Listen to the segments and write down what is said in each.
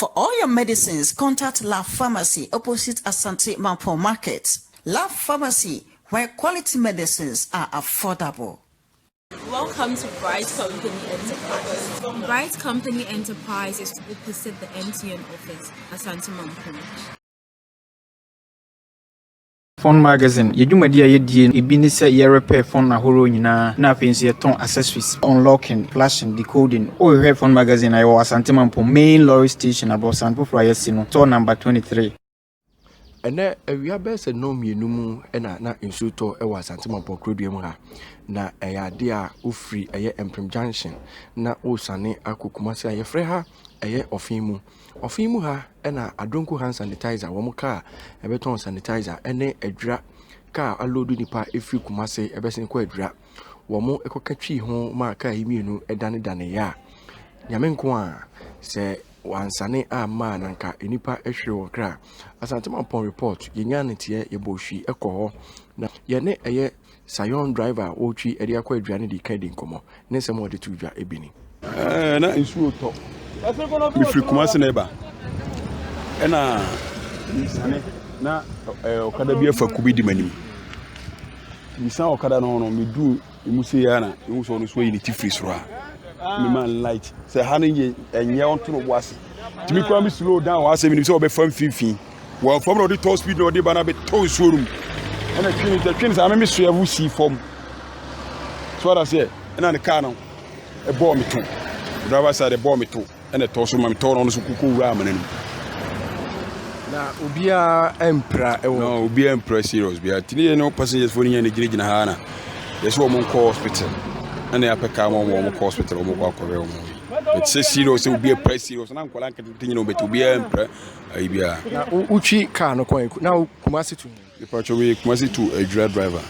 For all your medicines, contact La Pharmacy opposite Asante Mampong Market. La Pharmacy, where quality medicines are affordable. Welcome to Bright Company Enterprise. Bright Company Enterprise is opposite the MTN office, Asante Mampong. Phone Magazine, yɛ dwumadi a yɛdie ebi ne sɛ yɛrepair phone ahorow nyinaa, na afei nso yɛtɔn accessories, unlocking, flashing, decoding. Wohwehwɛ Phone Magazine a, yɛwɔ Asante Mampong main lorry station, abɔsan foforɔ a yɛasi no, store number 23. Ɛnɛ awia bɛyɛ sɛ 2:30 mu ɛna na nsuo tɔ ɛwɔ Asante Mampɔn kurodua mu ha, na ɛyɛ adeɛ a wofiri ɛyɛ Mpem Junction na wosane akɔ Kumase a yɛfrɛ ha ɛyɛ Ɔfen mu. Ɔfen mu ha ɛna Adonko hand sanitizer, wɔn kaa ɛbɛtɔn sanitizer, ɛne Adwira kaa aload nipa ɛfiri Kumase ɛbɛsen kɔ Adwira, wɔn ɛkɔka twi ho maa kaa yi mmienu ɛdanedane. Yɛ a Nyame nko a sɛ wansane amma a, na nka nnipa ahwere wɔ kra. Asante Mampɔn Report, yɛnya ne teɛ, yɛbɔ hwi ɛkɔ hɔ na yɛne ɛyɛ sayon driver a wɔretwi ɛde akɔ aduane de ka di nkɔmmɔ ne nsɛm a wɔde to dwa ebi ni. Na nsuo tɔ, mefiri Kumase na ɛba, ɛna mesane na ɔkada bi afa ku bi di m'anim. Mesan ɔkada no ho no, meduu emu sei ara na mehu sɛ ɔno nso ayi ne ti firi soro a mema light sɛ ha no yɛ ɛnyɛ, ɔnto no bo ase. Nti me koraa me slow down wɔ asɛ menim sɛ ɔbɛfa mfimfini wɔmfam na ɔde tɔ speed na ɔde ba no abɛtɔ nsuo no mu, ɛna twene sɛ twene saa meme soɛvo sii fam so ada sɛ ɛna ne kaa no ɛbɔɔ me to driver side, ɛbɔɔ me to, ɛna ɛtɔ so ma metɔɔ no, ɔno so koko wura amena no mu. Na obiara mpira ɛwɔ? No, obiara mpira serious biara. Nti ne yɛ no passengers fo no nyɛ ne gyinagyina ha na yɛsɛ wɔn nkɔ hospital, ɛna yɛapɛ kaa ma wɔn kɔ hospital, wɔn kɔ akɔhwɛ wɔn. But sɛ serious sɛ obi apira serious na nkwadaa nketenkete nyina wɔn bɛtɛ, obiara mpira ayi biara. Na wotwi kaa no kɔn na Kumase to? Mepatwa wei, Kumase to Adwira driver.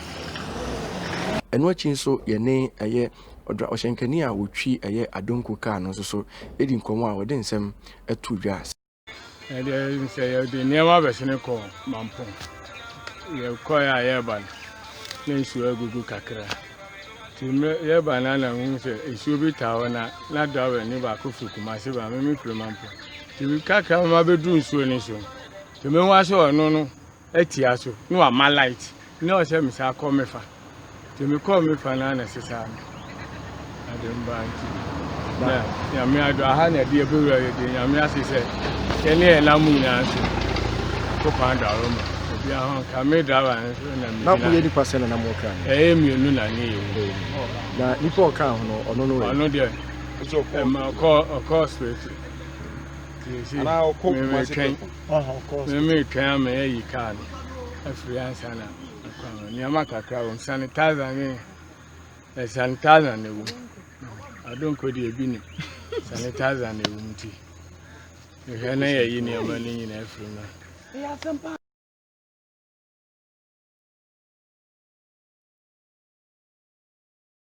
Ɛno akyi nso, yɛne ɛyɛ ɔdra ɔhyɛnkani a wɔtwi ɛyɛ Adonko kaa no nso so ɛdi nkɔmmɔ a wɔde nsɛm ɛto dwa. Ɛdeɛ sɛ yɛde nneɛma bɛsene kɔ Mampɔn, yɛkɔɛ a yɛreba no na nsuo agugu kakra, nti yɛreba no na mehu sɛ nsuo bi taa hɔ na driver ne baako firi Kumase ba, me firi Mampɔn, nti kakra ma bɛduru nsuo no so, nti mehu asɛ ɔno no atia so na wama light na ɔsɛ me sa kɔ mefa, nti mekɔɔ mefa no ana sesaa no ade mba. Nti na Nyame adɔ aha na ɛde yɛbɛwura, yɛde Nyame ase sɛ yɛne yɛn nam nyinaa nso akokɔ adaro ma obiara ho nka me driver nso na Na moyɛ nipa sɛ na na moka no? Ɛyɛ mmienu na ne yɛ mu. Na nipa a ɔka ho no, ɔno no? Ɔno deɛ, ɛma ɔkɔ hospital. Nti Anaa ɔkɔ Kumase? Memetwɛn. Pɛko. Memetwɛn ama yɛayi kaa no afiri ansa na akɔ ama nneɛma kakra wɔ mu, sanitizer ne sanitizer na ɛwɔ mu. Adonko deɛ ebi nim sanitizer na ɛwɔ mu, nti mehwɛ na yɛyi nneɛma no nyinaa afiri mu.